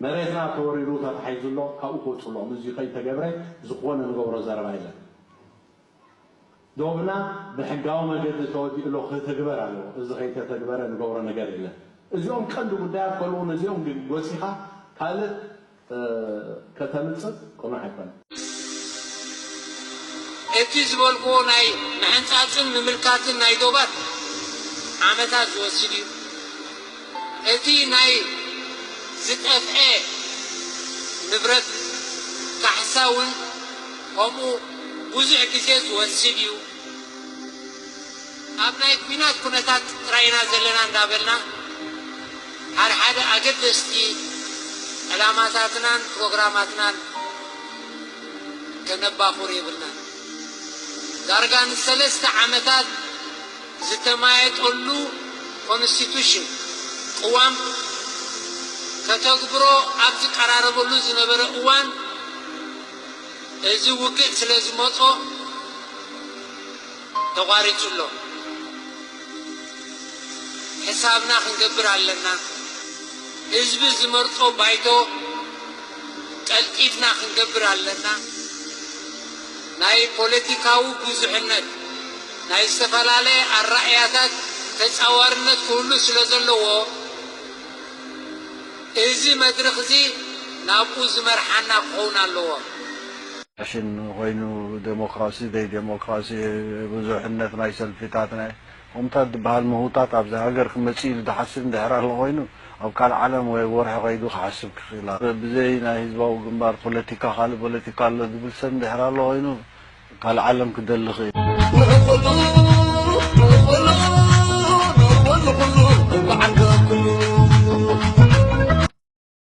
መሬትና ተወሪሩ ተታሒዙ ኣሎ፣ ካብኡ ክወፅእ ኣለዎም። እዚ ከይተገብረ ዝኾነ ንገብሮ ዘረባ የለን። ዶብና ብሕጋዊ መገዲ ተወዲኡ ኣሎ፣ ክተግበር ኣለዎ። እዚ ከይተተግበረ ንገብሮ ነገር የለን። እዚኦም ቀንዲ ጉዳያት ከለዉ ነዚኦም ግን ጎሲኻ ካልእ ከተምጽእ ቅኑዕ ኣይኮነን። እቲ ዝበልክዎ ናይ ምሕንጻጽን ምምልካትን ናይ ዶባት ዓመታት ዝወስድ እዩ። እቲ ናይ ዝጠፍኤ ንብረት ካሕሳ እውን ከምኡ ብዙሕ ግዜ ዝወስድ እዩ። ኣብ ናይ ኲናት ኩነታት ጥራይ ኢና ዘለና እንዳበልና ሓደ ሓደ ኣገደስቲ ዕላማታትናን ፕሮግራማትናን ከነባኹር የብልናን። ዳርጋ ንሰለስተ ዓመታት ዝተማየጠሉ ኮንስቲቱሽን ቅዋም ከተግብሮ ኣብ ዝቀራረበሉ ዝነበረ እዋን እዚ ውግእ ስለ ዝመጾ ተቋሪጹ ኣሎ። ሕሳብና ክንገብር ኣለና። ህዝቢ ዝመርጾ ባይቶ ቀልጢፍና ክንገብር ኣለና። ናይ ፖለቲካዊ ብዙሕነት ናይ ዝተፈላለየ ኣራእያታት ተጻዋርነት ክህሉ ስለ ዘለዎ፣ እዚ መድርኽ እዚ ናብኡ ዝመርሓና ክኸውን ኣለዎ። ሽን ኮይኑ ዴሞክራሲ ዘይዴሞክራሲ ብዙሕነት ናይ ሰልፊታት ናይ ከምታት ዝበሃል ምህውታት ኣብዚ ሃገር ክመጽእ ኢሉ ዝሓስብ እንድሕር ኣሎ ኮይኑ ኣብ ካልእ ዓለም ወይ ወርሒ ከይዱ ክሓስብ ክኽእል ኣሎ። ብዘይ ናይ ህዝባዊ ግንባር ፖለቲካ ካልእ ፖለቲካ ኣሎ ዝብል ሰብ እንድሕር ኣሎ ኮይኑ ካልእ ዓለም ክደሊ ይኽእል።